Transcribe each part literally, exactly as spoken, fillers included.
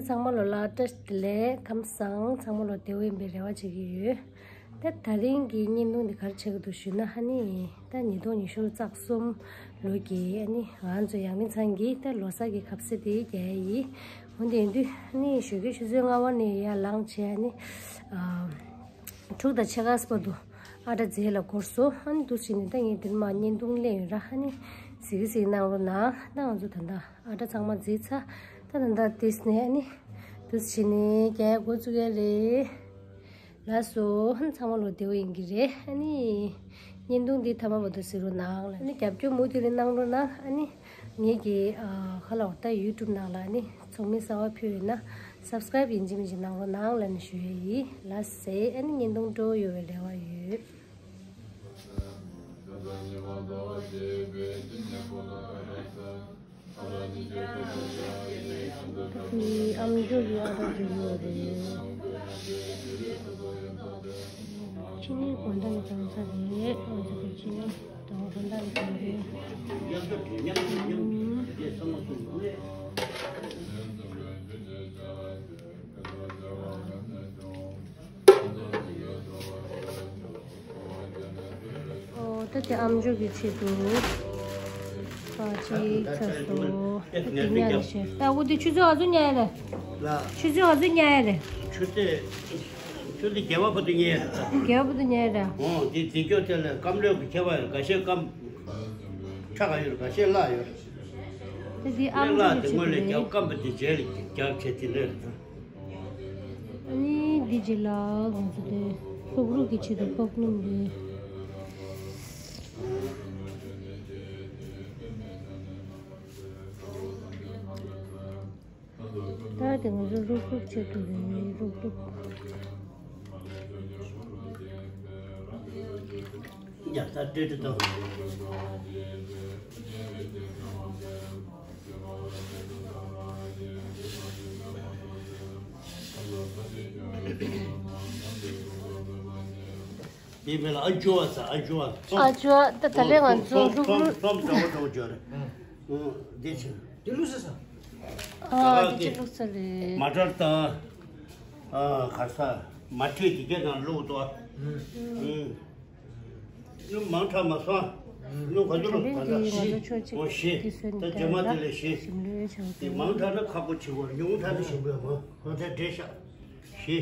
ཚང་མ་ལོ་ལ་བཀྲ་ཤིས་བདེ་ལེགས། ཁམས་བཟང་། ཚང་མ་ལོ་བདེ་པོ་ཡིན་པའི་རེ་བ་བྱེད་ཀྱི་ཡོད། ད་ད་རིང་གི་བརྙན་ཐུང་འདི་ག་རེ་བྱེད་ཀྱི་འདུག་ཞུས་ན། ཨ་ནི་ད་ཉིས་སྟོང་ཉི་ཤུ་རྩ་གསུམ་ལོ་གི་ཨ་ནི་ང་ཚོ་ཡང་མིན་ཚང་གི་ད་ལོ་གསར་གྱི་ཁ་ཟས་དེ་རྒྱག་ཡ་ཡིན། འོན་ཏེ་ཡིན་དུས་ཨ་ནི་ཞོགས་ཀས་ཆུ་ཚོད་ལྔ་པ་ནས་ཡར་ལངས་བྱས། ཨ་ནི་ཨ་དྲུག་དང་ཕྱེད་ཀ་བར་དུ་ཨ་སྒྲ་མཛད་ལ་འགོར་སོང་། ཨ་ནི་འདུག་བྱས་ནས་ད་ངས་འདིར་མར་བརྙན་ཐུང་ལེན་ཡོད་ར། ཨ་ནི་གཟིགས་གཟིགས་གནང་རོགས་གནང་། ད་ང་ཚོ་ད་ལྟ་ཨ་སྒྲ་ཚང་མ་མཛད་ཚར། ད་ད་ལྟ་དེས་ནས་ཨ་ནི་འདུག་བྱས་ནས་རྒྱག་འགོ་བཙུགས་ཡ་རེད། ལགས་སོ། ཨ་ནི་ཚང་མ་ལོ་བདེ་པོ་ཡིན་གྱི་རེད། ཨ་ནི་བརྙན་ཐུང་འདི་མཐའ་མ་བར་དུ་གཟིགས་རོགས་གནང་། ཨ་ནི་རྒྱབ་སྐྱོར་མུ་མཐུད་ནས་གནང་རོགས་གནང་། ཨ་ནི་ངེད་ཀྱི་ཨ་ཁ་ལོ་ད་ཡུ་ཊུབ་ནང་ལ་ཨ་ནི་ཚོགས་མི་གསར་པ་ཕུལ་ཡོད་ན་སབ་སི་ཀ་རེབ་ཡིན་གཅིག་མིན་གཅིག་གནང་རོགས་གནང་ལབ་ནས་ཞུ་ཡ་ཡིན། ལགས་སེ། ཨ་ནི་བརྙན་ཐུང་སྤྲོ་པོ་ཡོང་བའི་རེ་བ་ཡོད། ཨ་ནི་ཨ་མཆོག་གི་ཨ་སྒྲ་བརྗོད་ཀྱི་ཡོད་རེད། ཕྱི་ནས་དགོང་དག་གི་གྲང་ས་རེད། ང་ཚོ་གི་ཕྱི་ནས་དགོང་དག་གི་གྲང་རེད། ཨོ། ད་དེ་ཨ་མཆོག་གི་ཆེད་དུ་ཨ་ཅིག་ཚར་སོང་། ད་དེ་ཉལ་ལ་བཤད། ད་འོ་དེ་ཆུ་ཚོད་ག་ཚོད་ཉལ་ཡ་རེད། ལ། ཆུ་ཚོད་ག་ཚོད་ཉལ་ཡ་རེད། ཆུ་ཚོད་ཆུ་ཚོད་བརྒྱད་པ་བར་དུ་ཉལ་ཡ་རེད། བརྒྱད་པ་བར་དུ་ཉལ་ཡ་རེད། ཨོ་དེ་དེ་སྐྱོ་དེ་ལ་སྐམ་ལོས་ཀྱི་ཁྱད་པར་ཡོད། འགའ་ཤས་སྐམ་ཁྲ་ག་ཡོད་རེད། འགའ་ཤས་བརླག་ཡོད་རེད། ད་དེ་ཨ་མཆོག་གི་ཆེད་དུ་རེད། སྔོན་ལས་རྒྱབ་སྐམ་པ་དེ་རྗེས་ལ་རྒྱབ་བྱས་དེ་འདྲ་རེད། ཨ་ནི་འདི་རྗེས་ལ་ང་ཚོ་དེ་ལྷུག་ལྷུག་གི་ཆེད་དུ་ལྷུག་སྣུམ་རེད། ད་དེ་ང་ཚོ་ལྷུག་ལྷུག་ཆེད་དུ་རེད། ལྷུག་ལྷུག་ཡ་ད་ཏྲེ་ཏྲེ་ཏོ། དེ་མིན་ལ་ཨ་ཇོ་བ་ས། ཨ་ཇོ་བ་ཨ་ཇོ་བ་ད་ད་ལས་ང་ཚོ་ལྷུག་ལྷུག་འདྲ་བོ་འདྲ་བོ་ཇོ་རེད། འདི་ཆེ། དེ་ལུགས་ས་ས། ཨ་དེ་ཅི་ལུགས་ས་རེད། མ་ཊར་དང་། ཨ་གར་ས། མ་ཊི་དེ་གའི་ནང་བླུགས་ཏོ། ཨུམ། སྣུམ་མང་དྲགས་མ་སོང་། སྣུམ་ག་ཚོད་ལོ་ག་ཚོད། བཞི། ཨོ་བཞི། ད་རྗེས་མ་དེ་ལས་བཞི། དེ་མང་དྲགས་ན་ཁག་པོ་ཆེ་བ། ཉུང་དྲགས་ན་ཞིམ་པོ་ཡོད་མ། ང་ཚོས་འདྲེས་ཤག་བཞི།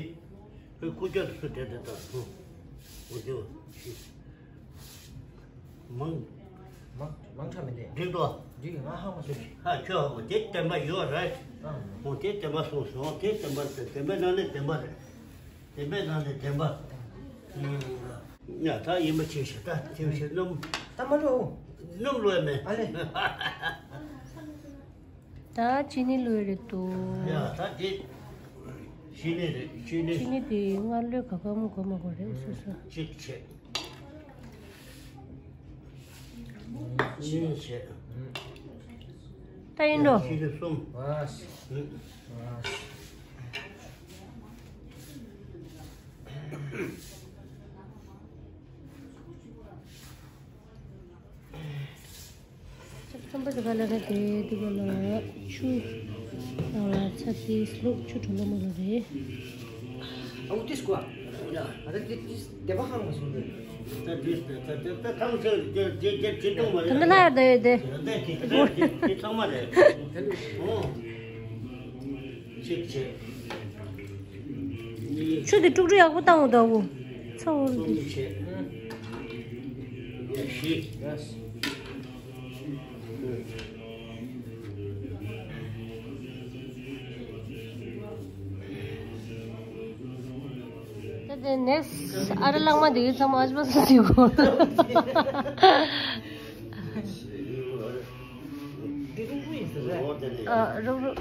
ཁོས་རྐུ་ཀྱག་ཏུ་སུ་དེ་དེ་ལྟར་སོང་། འོ་དེ་བ་བཞི། མང་། མང་མང་དྲགས་མི་འདུག་འགྲིག་འདུག་འགྲིག་ང་ཧ་མ་སོང་། ཧ་ཁྱོད་ཧ་གོ། དེ་བདེན་པ་ཡོད་རེད། ཨང་། འོ་དེ་བདེན་པ་སོང་སོང་། དེ་བདེན་པ་རེད། བདེན་པའི་ནང་ནས་བདེན་པ་རེད། བདེན་པའི་ནང་ནས་བདེན་པ། ཨང་། ཡ་ད་ཡིན་པ་ཅིག་བྱེད། ད་དེ་བྱེད། སྣུམ། ད་མ་ལོ། སྣུམ་ལོས་མེད། ཨ་ལེ། ད་ཅི་ནི་ལོས་རེད་འདུག་ཡ་ད་དེ་ཅི་ནི་རེད། ཅི་ནི། ཅི་ནི་དེ་སྔར་ལོས་ག་ག་མོ་གོ་མ་གོ་རེད། སོ་སོ། གཅིག་བྱས། གཉིས་བྱས། ད་ཡིན་འགྲོ། ཅི་ནི་གསུམ། ཨ། རྩམ་པ་དེ་ག་ལ་རེད། དེ་དེ་ག་ལ་ཆུ་ནང་ལ་ཚྭ་ཏིས་བླུགས། ཆུ་དྲོ་ལོ་མ་ལ་རེད། ཨོ་ཏིས་ཀོ། ཨ་ད་ཏིས་དེ་བ་ཧང་མ་སོང་དེ། ད་ཏིས་ད་ད་ད་ཐང་ཆེ་དེ་དེ་དེ་དེ་ཏོང་མ་རེད། ད་ལ་ཡ་ད་ཡོད་དེ། དེ་དེ་དེ་ཚང་མ་རེད། ཨོ། གཅིག་བྱས། ཆུ་དེ་དཀྲུག་དཀྲུག་ཡག་པོ་བཏང་འོ་ད་འོ། ཚ་འོ་འདི། གསུམ་བྱས། བཞི། ད་དེ་ནེག་སི་ཨ་ར་ལག་མ་དེ་གི་ཚང་མ་ཨ་ཅི་མ་སུ་ཟིག་གོ། འདི་རུང་རུང་ཡིན་ཟེར་རེད། ཨ་རུང་རུང་།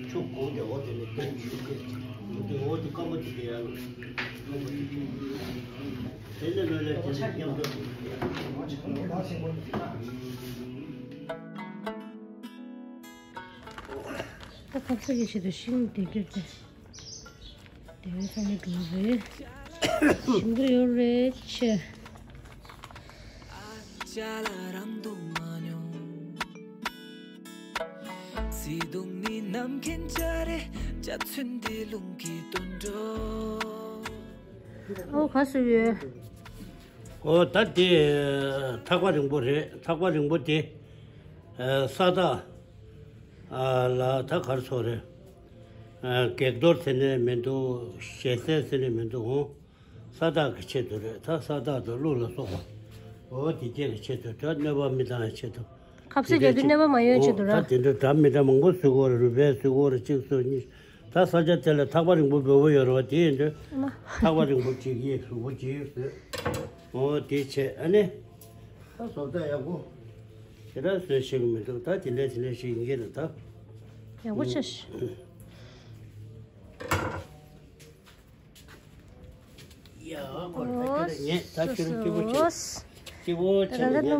ཆུ་གོང་དེ་འོ་དེ་ནས་བསྟན་ཆུ་སྐད་འོ་དེ་འོ་དེ་སྐམ་པོ་དེ་དེ་ཡང་སྐམ་པོ་དེ་དེ་ནས་ལོས་ལས་དེ་ནས་མཉམ་དུ། ད་ཁ་ཚ་གི་ཆེད་དུ་ཤིང་དེ་གྱུར་ཏེ། དེ་བས་ཚང་མ་འགྲོ་རེད། ཞིམ་པོ་ཡོད་རེད་ཆེ། རྒྱ་ལ་རང་དུ་མ་མྱོང་། བརྩེ་དུང་ནི་ནམ་མཁའི་འཇའ་རིས། འཇའ་ཚོན་འདི་རླུང་གིས་བཏོན་འགྲོ། ཨོ་ག་སུ་ཡོད། ཨོ་ད་དེ་ཐག་པ་རིང་པོ་རེད། ཐག་པ་རིང་པོ་དེ་ས་བདག་ལ་ད་གར་སོ་རེད། བགེགས་གཏོར་ཟེར་ནས་མི་འདུག་ཞལ་ཟས་ཟེར་ནས་མི་འདུག་ཨོ། ས་བདག་གི་ཆེད་དུ་རེད། ད་ས་བདག་དང་ཀླུ་ལ་སོགས་པ། འོ་དེ་སྐྱེ་གི་ཆེད་དུ། ད་གནོད་པ་མི་བཏང་བའི་ཆེད་དུ། ཁ་ཟས་རྒྱག་དུས་གནོད་པ་མ་ཡོང་ཆེད་དུ་ར། ད་དེ་འདྲ་འདྲ་མི་འདྲ་མང་པོ་བཟོས་ཀྱི་ཡོད་རེད། རུས་སྦལ་བཟོས་ཀྱི་ཡོད་རེད། གཅིག་བཟོས་གཉིས། ད་ས་ཆ་དེ་ལ་ཐག་པ་རིང་པོ་འབོད་པོ་ཡོད་རེད་བ། དེ་ཡིན་དུས་ཐག་པ་རིང་པོ་གཅིག་གཡས་གཟུགས་པོ་གཅིག་བཟོས། འོ་དེ་བྱས་ཨ་ནི། ད་བཟོ་ལྟ་ཡག་པོ་དེ་འདྲ་བཟོས་ཤེས་ཀྱི་མི་འདུག་ད་དེ་འདྲ་དེ་འདྲ་ཞིག་ཡིན་གྱི་རེད་ད། ཡག་པོ་ཆགས་ཤག་ཡ། ཁོ་ལ་ཁྱོད་ལ་ངས་ད་ཁྱོད་ལ་སྐྱིད་པོ་བྱེད། སྐྱིད་པོ་བྱེད་ལ་ངས་ད།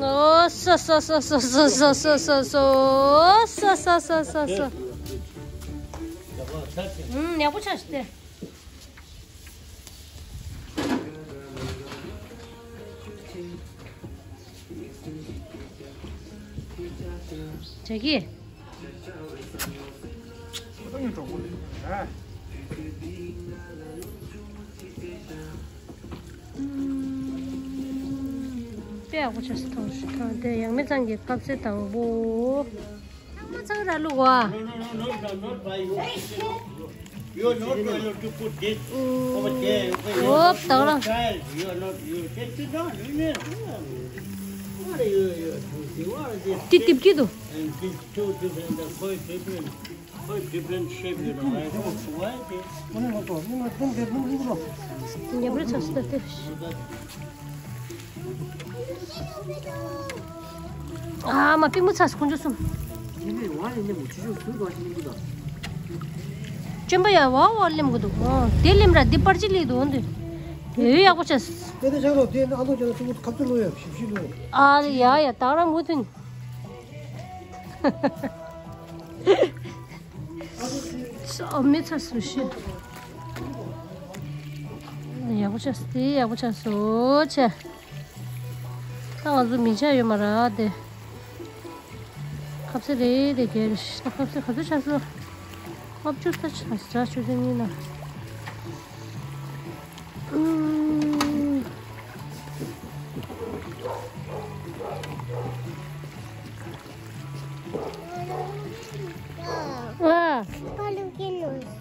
ཨོ་སོ་སོ་སོ་སོ་སོ་སོ། ཨོ་སོ་སོ་སོ་སོ་སོ། ཨུམ། ཡག་པོ་ཆགས་ཤག་སྟེ། ཇ་གི། དཔེ་ཡག་པོ་ཆགས་སོང་། དེ་ཡང་མི་ཚང་གི་ཁ་ཟས་དང་པོ། ཚང་མ་ཚང་ར་བླུག་གོ། You are not allowed to put this over there. ཨོ་བདག་རང་། Child, you are not, you take it down. You know, what are you, you are doing? What are this? དེ་དེབ་ཀྱི་འདུག And these two different, the quite different, quite different shape, you know, right? Why they? ཉེ་འབྲེལ་ཆགས་སུ་ད་དེ། ཨ་མ་པུས་མོ་ཚ་སོང་ཁོང་ཚོ་གསུམ། སྤྱོན་པ་ཡ་བ་བ་ལེམ་གི་འདུག་ཨོ་དེ་ལེམ་ར་འདི་པར་ཅི་ལི་འདུག་འདི། ཡོད་ཡག་པོ་བྱས། དེ་དེ་ཆགས་རོགས་དེ་ཨ་ལོ་ཅག་ལ་ཐུག་ཁབ་ཏུ་ལོ་ཡ་ཞིབ་ཞིབ་ལོ། ཨ་ལ་ཡ་ཡ་ད་རང་མུ་མཐུད། ཨ་མི་ཚ་སུ་ཤི། ཡག་པོ་ཆགས་སོ། དེ་ཡག་པོ་ཆགས་སོ་ཆེ། ད་ང་ཚོ་མི་ཆ་ཡོད་མ་ར་དེ། ཁབ་ཟས་རེད་དེ་རྒྱལ་རེད། ད་ཁབ་ཟས་ག་ཚོད་ཆགས་སོ། ལྔ་བཅུ་ད་ཆགས་ས་ཆུ་ཚོད་གཉིས་ན། ཨ།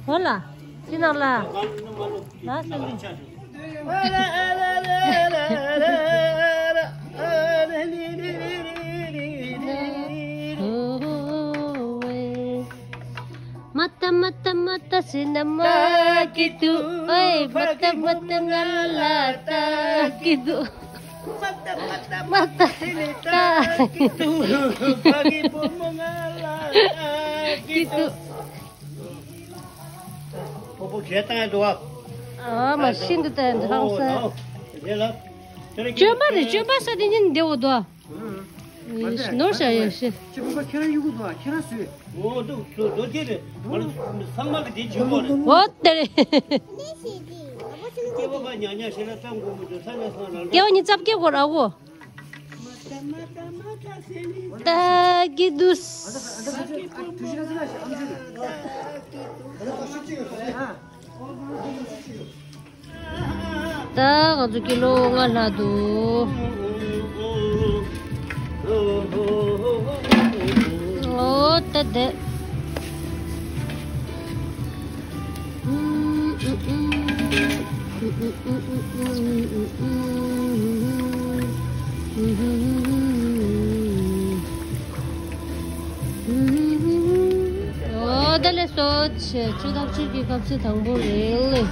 ཧོ་ལ། ཅི་ནང་ལ། ལ་སོ། མ་ཏ་མ་ཏ་མ་ཏ་སི་ན་མ་ཀི་ཏུ། ཨེ་མ་ཏ་མ་ཏ་ང་ལ་ཏ་ཀི་ཏུ། མ་ཏ་མ་ཏ་མ་ཏ་སི་ན་ཏ་ཀི་ཏུ། ཕ་གི་བུ་མོ་ང་ལ་ཏ་ཀི་ཏུ། ཕོ་བོ་གས་བཏང་ཡ་འདུག་ཨ། ཨ་མ་ཤིན་ཏུ་བཏང་ཡ་འདུག་ཧང་སང་། ཨོ་ཨོ། དེ་ལ། སྤྱོད་པ་རེད། སྤྱོད་པ་ས་དེ་ཉིན་བདེ་བོ་འདུག་ཨ། ནོར་བྱ་ཡོད་ཤི། ཁྱེད་ཁོ་པ་ཁྱེད་རང་གཡུག་གུ་འདུག་ཨ། ཁྱེད་རང་བཟོས། ཨོ་འདུག་བཟོས་འདུག་དེ་རེད། ཚང་མ་གི་དེ་བྱེད་དགོས་རེད། འོ་དེ་རེད། སྐྱེ་བོ་པ་ཉག་ཉག་ཞེ་དྲག་བཏང་དགོས་མི་འདུག་ས་ནས་སོང་རང་། སྐྱེ་བོ་ཉིད་ཙབ་སྐྱེ་དགོས་ར་འོ། ད་གི་དུས། ད་ང་ཚོ་ཀི་ལོ་ལྔ་ལྷག་འདུག་ཨོ་ད་དེ། ཨོ་ད་ལས་སོ་ཆེ་ཆུ་ཐག་ཆུ་གི་སྐབས་སུ་དང་པོ་རེད།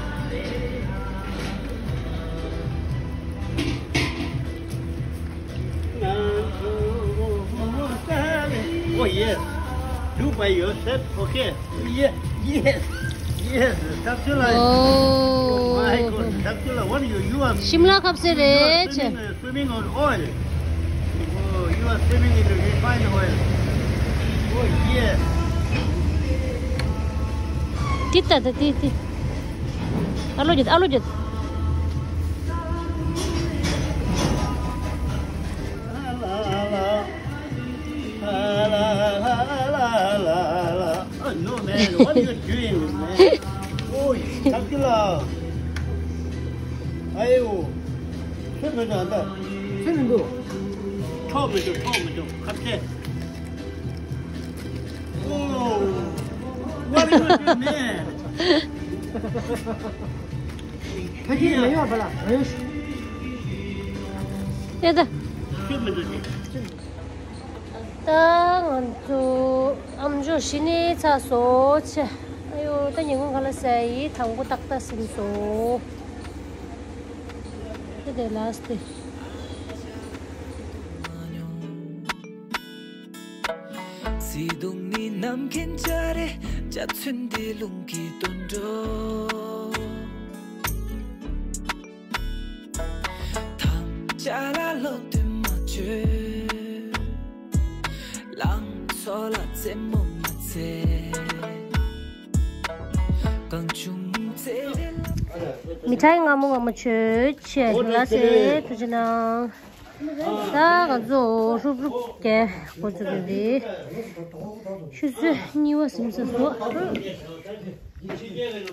Oh, yes. Do by yourself, okay? Yeah, yes, yes. Tapsula. Oh, my God, Tapsula, what are you? You are, ཤིམ་ལ་ཁབ་སེ་རེད། You are swimming, uh, swimming on oil. Oh, you are swimming in the refined oil. Oh, yes. ཏི་ཏ་ཏ་ཏི་ཏི། ཨ་ལོ་རྒྱུད་ཨ་ལོ་རྒྱུད། No, man, what are you doing, man? Oh, you cut it off. Ayo. Sit me down there. Sit me go. Talk me to, talk me to. Cut it. Oh, what are you doing, man? ཕ་གིར་མེ་ཡོད་པ་ལ། ཨེ་ད། ཤི་མི་འདུག་ཅིག་ད་ང་ཚོ་ཨམ་ཅོག་གཞི་ནས་ཚར་སོང་ཆེ། ཨ་ཡོ་ད་ཉིན་གུང་ག་ལ་ཟས་ཡིན། དང་པོ་ཏག་ཏག་ཟིན་སོང་། དེ་དེ་ལ་སྟེ། བརྩེ་དུང་ནི་ནམ་མཁའི་འཇའ་རེ། འཇའ་ཚོན་འདི་རླུང་གིས་འདོན་འགྲོ། དམ་བཅའ་ལ་ལོག་འདུན་མ་བྱོས། ལང་ཚོ་ལ་རྩེད་མོ་མ་རྩེ། གང་བྱུང་རྩེ་རེ་ལ། མི་ཁྲའི་ང་མོ་ང་མོ་ཆོས་ཆེ་ལ་སེ་ཐུ་ཅི་ནང་། ད་ང་ཚོ་ཧྲུབ་ཧྲུབ་རྒྱག་འགོ་བཙུགས་ཀྱི་རེད། ཆུ་ཚོད་གཉིས་པ་ཟིན་ས་སོ།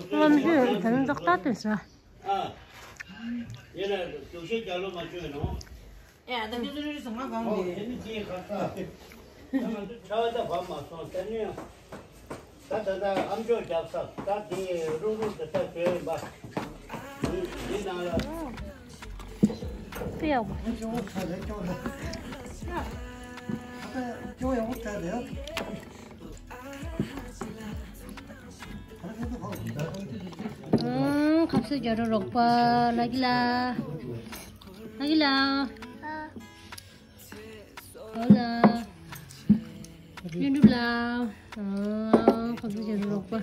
ལམ་ཆུ་ད་ནི་ཏག་ཏག་ཏོན་ས། ཨ། ཡེ་ལ་རྒྱུག་ཤེས་རྒྱ་ལོ་མ་བཅོས་ནོ། ཨེ་ཨ་ད་ཁྱོད་ཚོ་རི་སོང་ང་གང་ཨོ་གི། དེ་ནི་ཅི་ཁ་ས། ད་ང་ཚོ་ཆ་བ་ད་བབ་མ་སོང་ད་ནི། ད་ད་ད་ཨམ་ཅོག་རྒྱབ་ས་ད་དེ་རུག་རུག་ད་ད་བྱོས་ཡིན་པ། འདི་ནང་ལ། ཨེ་ཡག་པོ། ཨེ་ཅོག་ཁ་རེ་ཅོག་རེ། ཨ་ད་ཅོག་ཡག་པོ་ད་རེད། ཁ་ཟས་རྒྱ་རོ་རོགས་པ་ལ་གི་ལ། ལ་གི་ལ། ཨོ་ལ། ལུན་གྲུབ་ལ། ཁ་ཟས་རྒྱ་རོ་རོགས་པ།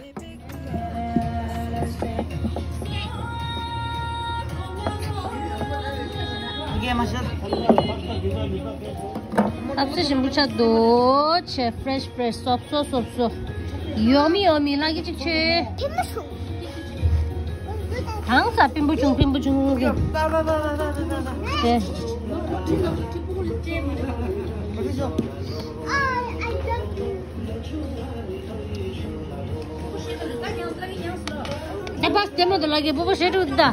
ཁ་ཟས་ཞིམ་པོ་ཆགས་འདུག་ཆེ། ཕྲེཤ་ཕྲེཤ་སོབ་སོབ་སོབ་སོབ། ཡོ་མི་ཡོ་མི་ལ་གི་ཅིག་ཆེ། ཐང་ས་པིན་པོ་ཆུང་པིན་པོ་ཆུང་གི། དེ། ད་པ་སྟེ་མོ་དུ་ལ་གི་པོ་པོ་ཞེ་དྲུག་ད། ཨ།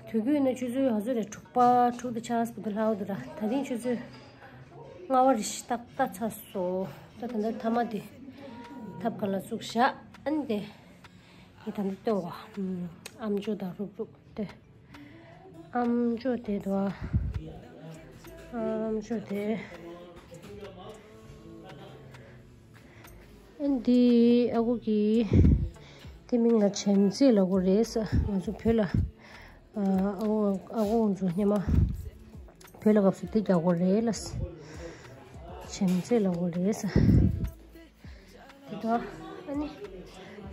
དུས་རྒྱུན་ནི་ཆུ་ཚོད་ཧ་ཚོད་རེ་དྲུག་པ་དྲུག་དང་ཆ་སྤུ་དུ་ལྷག་འདུག་ར། ད་རིང་ཆུ་ཚོད་ལྔ་པ་རེ་ཞིག་ཏག་ཏག་ཚར་སོང་། ད་ད་ལྟ་ཐ་མ་དེ་ཐབ་ཀ་ལ་བཙུགས་བཞག་ཨ་ནི་དེ། ངས་ད་ལྟ་སྟོན་གོ། ཨམ་ཅོག་དང་རུབ་རུབ་དེ། ཨམ་ཅོག་དེ་དོ། ཨམ་ཅོག་དེ། ཨ་འདི་ཨ་ཁུ་གི་དེ་མིང་ལ་བྱེམ་རྩེ་ལབ་དགོས་རེད་ས། ང་ཚོ་བོད་ལ་ཨ་ཁུ་ཨ་ཁུ་ཚོ་སྔོན་མ་བོད་ལ་སྐབས་སུ་དེ་རྒྱག་དགོས་རེད་ལ། བྱེམ་རྩེ་ལབ་དགོས་རེད་ས། དེ་དོ་ཨ་ནི་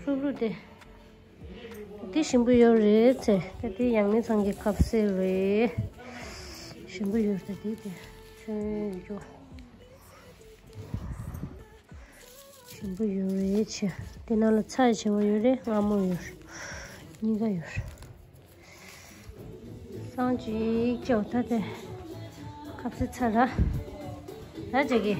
ཧྲུབ་ཧྲུབ་དེ། དེ་ཞིམ་པོ་ཡོད་རེད་ཚེ། ད་དེ་ཡང་མིན་ཚང་གི་ཁ་ཟས་རེད། ཞིམ་པོ་ཡོད་ས་དེ་དེ་ཁྱོད་འཇོ། ཞིམ་པོ་ཡོད་རེད་ཆེ། དེ་ནང་ལ་ཚྭ་ཆེ་བ་ཡོད་རེད། མངར་མོ་ཡོད་རེད། གཉིས་ཀ་ཡོད་རེད། སང་ཅིག་ཅོ་ད་དེ་ཁ་ཟས་ཚར་ར། ད་ཅེ་གི།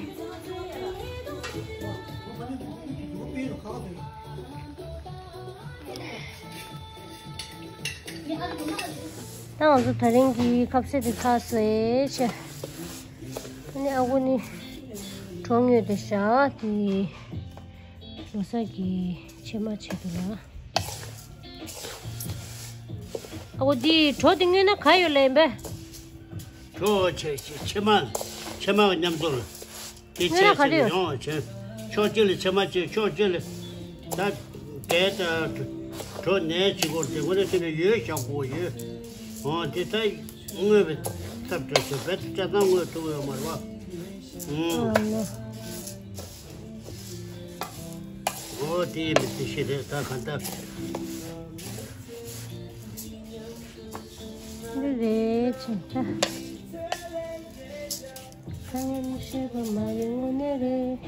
ད་ང་ཚོ་ད་རིང་གི་ཁ་ཟས་དེ་ཚར་སོང་ཆེ། ཨ་ནི་ཨ་ཁུ་ནི་གྲོ་ཉོས་ཏེ་བཞག་དེ། ལོ་གསར་གྱི་ཕྱེ་མར་བྱེད་འདུག་ལ། ཨ་ཁུ་འདི་གྲོ་འདི་བརྔོས་ན་ག་ཡོད་ལེ་ཡིན་པས། གྲོ་ཕྱེ་ཕྱེ་ཕྱེ་མར་ཕྱེ་མར་མཉམ་དུ་ལ། དེ་བརྔོས་ན་ཆས་ག་རེ་ཡོད། ཡོང་བྱས། ཕྱོགས་གཅིག་ལ་ཕྱེ་མར་བྱས། ཕྱོགས་གཅིག་ལ་ད་གས་ད་གྲོ་ནས་བྱེད་དགོས་དེ་ངོ་ནས་བྱས་ན་ཡོད་བཞག་དགོས་ཡོད། འོ་དེ་ད་བརྔོས་པའི་ཐབས་བྲལ་ཞིག་རྦད་དེ་སྐྲ་དང་བརྔོས་ཐུབ་ཡོད་མ་རེད་པ། ཨ་ལོ། འོ་དེ་ཡིན་པའི་དེ་ཤེས་རེད་ད་ག་འདྲ། འདི་རེད་ཅེས་ད། ཁ་ངན་ཤེས་པ་མ་ཡིན་དངོས་གནས་རེད།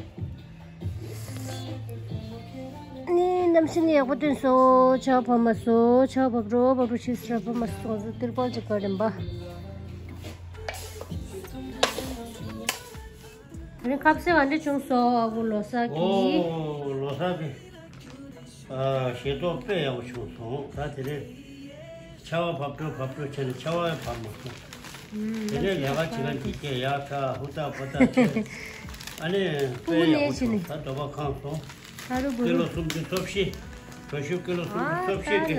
ནི་གནམ་གཤིས་ནི་ཡག་པོ་ཐོན་སོང་། ཆར་པ་བབས་མ་སོང་། ཆར་པ་བབས་འགྲོ་བབས་འགྲོ་ཆེ་སར་པ་བབས་མ་སོང་། ཟེར་ཏིར་པལ་ཅིག་ག་རེམ་པ། ད་ནི་ཁ་ཟས་ག་འདྲ་བྱུང་སོང་། ཨ་ཁུ་ལོ་གསར་གྱི། ཨོ་ལོ་གསར་གྱི། ཨ་ཞལ་ཏོག་དཔེ་ཡག་པོ་བྱུང་སོང་། ད་དེ་རིང་ཆར་པ་བབས་འགྲོ་བབས་འགྲོ་བྱས་ནས་ཆར་པ་ཡང་བབས་མ་སོང་། དེ་ནས་ལས་ཀ་བྱེད་མཁན་དེ་གས་ཡག་ཐག་ཧུར་ཐག་ཧུར་ཐག་བྱས། ཨ་ནི་དཔེ་ཡག་པོ་བྱུང་། ད་འདོད་པ་ཁེངས་སོང་། ཀི་ལོ་སུམ་ཅུ་སོ་བཞི། གྲོ་ཞིབ་ཀི་ལོ་སུམ་ཅུ་སོ་བཞི་གི།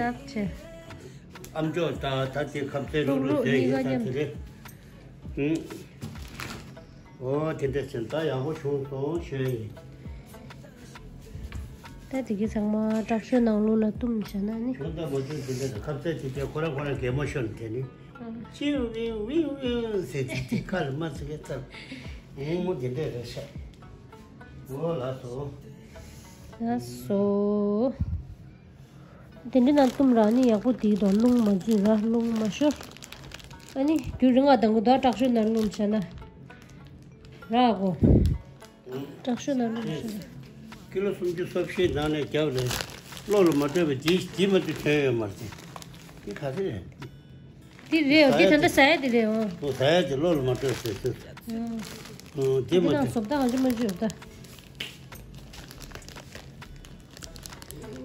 ཨ་མཆོག་ད་ད་དེ་ཁ་ཟས་ལུག་ལུག་བཟས་ཡིན། ད་དེ་རེད། ཨུ། ཨོ་དེ་འདྲ་ཟེར། ད་ཡག་པོ་བྱུང་སོང་ཞུ་ཡིན། ད་དེ་གི་ཚང་མ་དྲག་ཤོས་ནང་ལོགས་ལ་བཏུམས་བྱས་ན་ནི། ད་མ་བཏུམས་དེ་འདྲ་ཁ་ཟས་དེ་གས་ཁོ་རང་ཁོ་རང་གད་མོ་ཤོར་ནས་དེ་ནི། ཅིའུ་ཝིའུ་ཝིའུ་ཝིའུ་ཟེར་དེ་དེ་ཁ་ལ་མ་ཚིག་གི་ཚར། ཨུ་མོ་དེ་འདྲ་རེད་ཤག་ཨོ་ལགས་སོ། ལགས་སོ། དེ་འདྲ་ནང་བཏུམས་ར་ནི་ཡག་པོ་དེ་དང་རླུང་མ་འཛུལ་ར་རླུང་མ་ཤོར། ཨ་ནི་རྒྱུན་རིང་ང་དང་གུ་དོག་དྲག་ཤོས་ནང་རླུང་བྱས་ན་ར་གོ། དྲག་ཤོས་ནང་རླུང་བྱས་ན། ཀི་ལོ་སུམ་ཅུ་སོ་བཞི་ནང་ནས་བརྒྱབ་ནས་བློ་ལ་མ་སྤྲོད་པའི་དེ་དེ་མ་གཏོགས་ཐོན་ཡོད་མ་རེད། དེ་ག་ཚོད་རེད། འདི་རེད། འདི་ད་ལྟ་ཟ་ཡ་འདི་རེད། འོ། འོ་ཟ་ཡ་འདི་བློ་ལ་མ་སྤྲོད་ཟེར་ཟེར། ཨང་། འོ་འདི་འདི་མ་ནང་འདི་བཟོ་ལྟ་གང་ཅི་མ་བཅོས་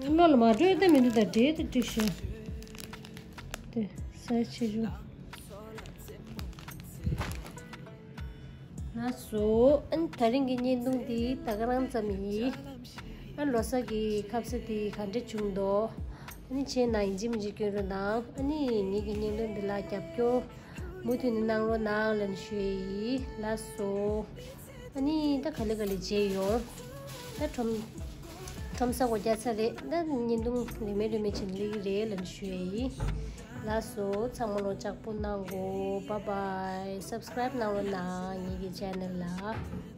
ད། བློ་ལ་མ་སྤྲོད་ད་མི་འདུག་ད་འདྲེ་ད་འགྲིག་ཤག་དེ་ཟ་ཡ་ཆེ་ཆུང་། ལགས་སོ། ཨ་ནི་དེ་རིང་གི་བརྙན་ཐུང་འདི་ད་ག་རང་ཙམ་ཡིན། ཨ་ལོ་གསར་གྱི་ཁ་ཟས་འདི་ག་འདྲ་བྱུང་འདུག་ཨ་ནི་ཁྱེད་ནང་ཡིན་གཅིག་མིན་གཅིག་སྐྱོན་རོགས་གནང་། ཨ་ནི་ངེད་ཀྱི་བརྙན་ཐུང་འདི་ལ་རྒྱབ་སྐྱོར་མུ་མཐུད་ནས་གནང་རོགས་གནང་ལབ་ནས་ཞུ་ཡི་ཡིན། ལགས་སོ། ཨ་ནི་ད་ག་ལེ་ག་ལེ་མཇལ་ཡོང་། ད་ཁྲོམ་ཁྲོམ་ས་སྒོ་རྒྱག་ཚར་རེད། ད་བརྙན་ཐུང་རིན་མེད་རིན་མེད་བྱེད་ལེ་གི་རེད་ལབ་ནས་ཞུ་ཡི་ཡིན། ལགས་སོ། ཚང་མ་ལོ་ལྕགས་པོ་གནང་གོ། Bye bye. Subscribe གནང་རོགས་གནང་ངེད་ཀྱི་channel ལ།